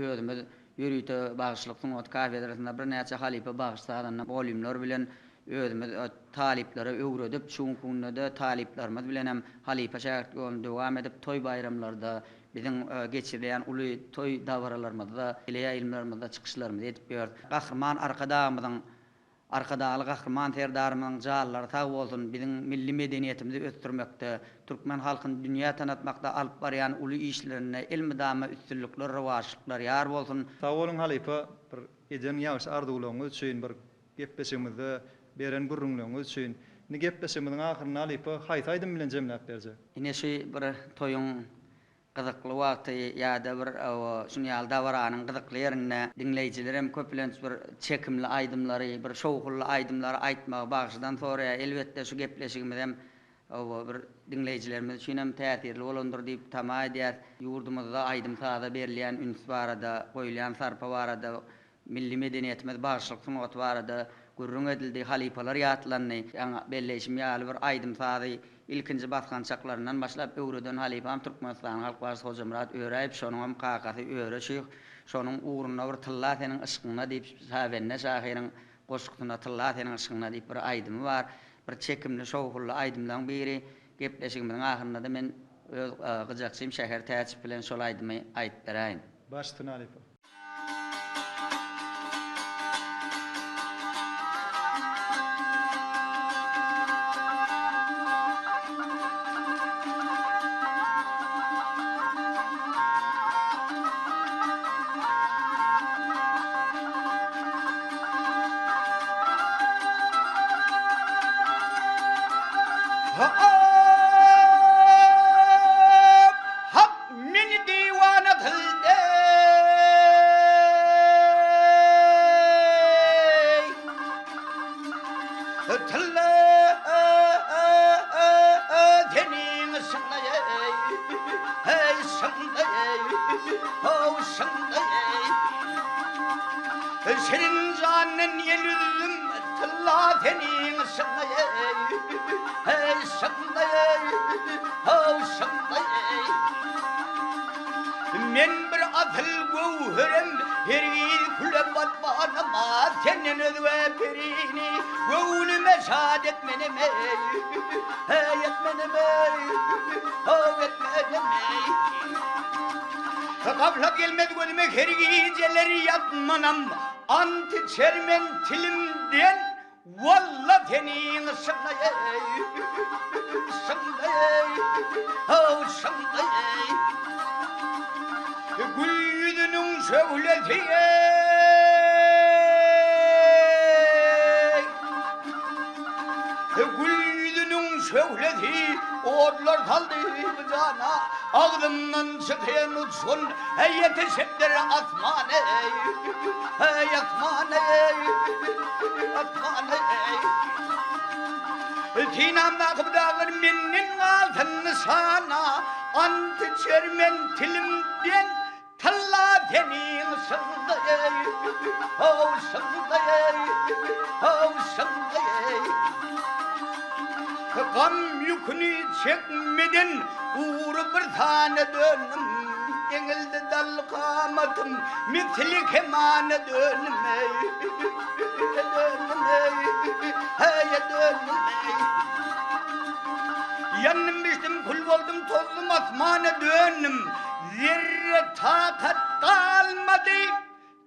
özümiz ýörite bagşylyk sungaty kafedrasynda birnäçe halypa bagşy-sazanda mugallymlar bilen özümiz talyplara öwredip, şu günki günde-de talyplarymyz bilen hem halypa-şägirt ýoluny dowam edip, toý-baýramlarda, biziň geçirilýän uly toý dabaralarymyzda, teleýaýlymlarymyzda çykyşlarymyzy edip ýörüs. Gahryman Arkadagymyzyň Arkadagly Gahryman Serdarymyzyň janlary sag bolsun, biziň milli medeniýetimizi ösdürmekde, türkmen halkyny dünýä tanatmakda alyp barýan uly işlerinde elmydama üstünlikler, rowaçlyklar ýar bolsun! Sag boluň halypa bir eden ýagşy arzuwlaryňyz üçin bir gepleşigimizde beren gürrüňleriňiz üçin. Indi gepleşigimiziň ahyrynda halypa haýsy aýdym bilen jemläp berjek? Ine şu bir toýuň Gyzykly wagty ýa-da bir şuny ýaly dabaranyň gyzykly ýerinde diňleýjilerem köplenç bir çekimli aýdymlary, bir şowhunly aýdymlary aýtmagy bagşydan soraýar. Elbetde şu gepleşigimizem bir diňleýjilerimiz üçinem täsirli bolandyr diýip tama edýäs. Ýurdumyzda aýdym-saza berilýän üns barada, goýulýan sarpa barada Milli medeniýetimiz, bagşylyk sungaty barada gürrüň edildi, halypalar ýatlandy. Ýaňy belleýşim ýaly, bir aýdym-sazy ilkinji basgançaklaryndan başlap öwreden halypam Türkmenistanyň halk bagşysy Hojamyrat Öräýew, şonuňam kakasy Öre şyh. Şonuň ugrunda bir Tylla seniň yşkyňda diýip, Şabende şahyryň goşgusynda Tylla seniň yşkyňda diýip bir aýdymy bar. Bir çekimli, şowhunly aýdymlaryň biri. Gepleşigimiziň ahyrynda-da men öz gyjakçym Şäher Täçow bilen şol aýdymy aýdyp beräýin. Baş üstüne halypa. Hak meni diwana kyldy. Tylla seniň yşgyňda eý, eý yşgyňda eý, how yşgyňda eý. Şirin jandan ýel üzdüm, tylla seniň yşgyňda eý, eý yşgyňda eý, how yşgyňda eý. Men bir asyl göwherem, hergiz küle batmanam, Senden özge perini göwnüme şat etmenem eý, Heý etmenem eý, how etmenem eý. Gaflat gelmez gözüme her gijeler ýatmanam, Ant içermen tilimden, Walla seniň yşgyňda eý, yşgyňda eý, how yşgyňda eý. Gül ýüzüniň şöhlesi eý, Gül ýüzüniň şöhlesi odlar saldy bu jana, Agzymdan çykan uçgun ýetişipdir asmana eý, Eý asmana eý, asmana eý. Synamdaky bu daglar menden galsyn nyşana, Ant içermen tilimden Tylla seniň şyňda eý, how şyňda eý, how şyňda eý. Gam ýüküni çekmeden gury bir sana döndüm, Eňildi dal kamatym, misli kemana döndüm eý, döndüm eý, heý döndüm eý. Ýandym bişdim kül boldum tozdum asmana döndüm, Zerre takat galmady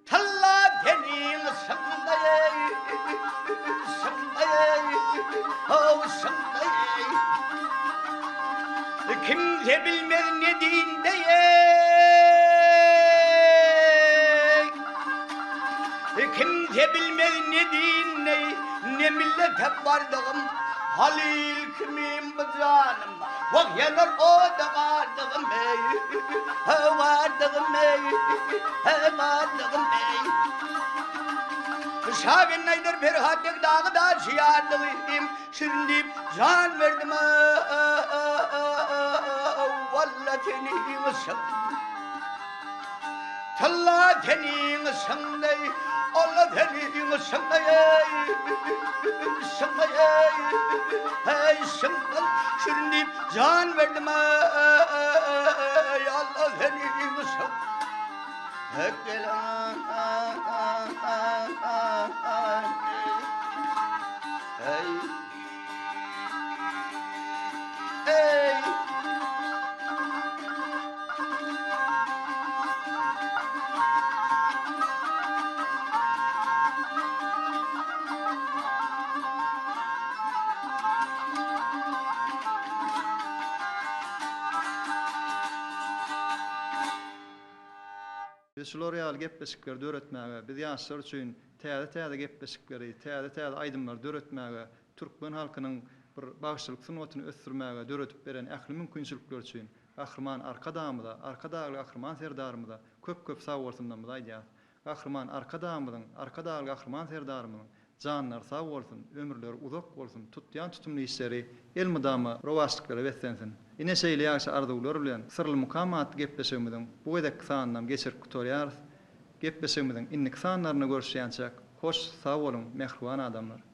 tylla seniň yşgyňda eý, yşgyňda eý, how yşgyňda eý. Kimse bilmez ne dinde eý, Kimse bilmez ne dinde, ne millete bardygym, Halyl kimin bu janym. Wah ýanar oda gardygym eý, Gardygym eý, gardygym eý. Şa bende aýdar Perhat beg dagy daşy ýarlygy Şirin diýip jan berdim Walla seniň yşyk Tylla seniň yşyňda Alla seniň yşyňda Yşyňda Hey yşyňda Şirin diýip jan berdim Alla seniň yşyň Biz şular ýaly gepleşikleri döretmäge, biz ýaşlar üçin täze-täze gepleşikleri, täze-täze aýdymlary döretmäge, türkmen halkynyň bir bagşylyk sungatyny ösdürmäge döredip beren ähli mümkinçilikleri üçin Gahryman Arkadagymyza, Arkadagly Gahryman Serdarymyza köp-köp sagbolsunlarymyzy aýdýarys. Gahryman Arkadagymyzyň, Arkadagly Gahryman Serdarymyzyň janlary sag bolsun, ömürleri uzak bolsun, tutýan tutumly işleri elmydama rowaçlyklara beslensin! Ine şeýle ýagşy arzuwlar bilen Syrly mukam atly gepleşigimiziň bu gezekki sanynam geçirip gutarýarys. Gepleşigimiziň indiki sanlarynda görüşýänçäk hoş sag boluň mähriban adamlar!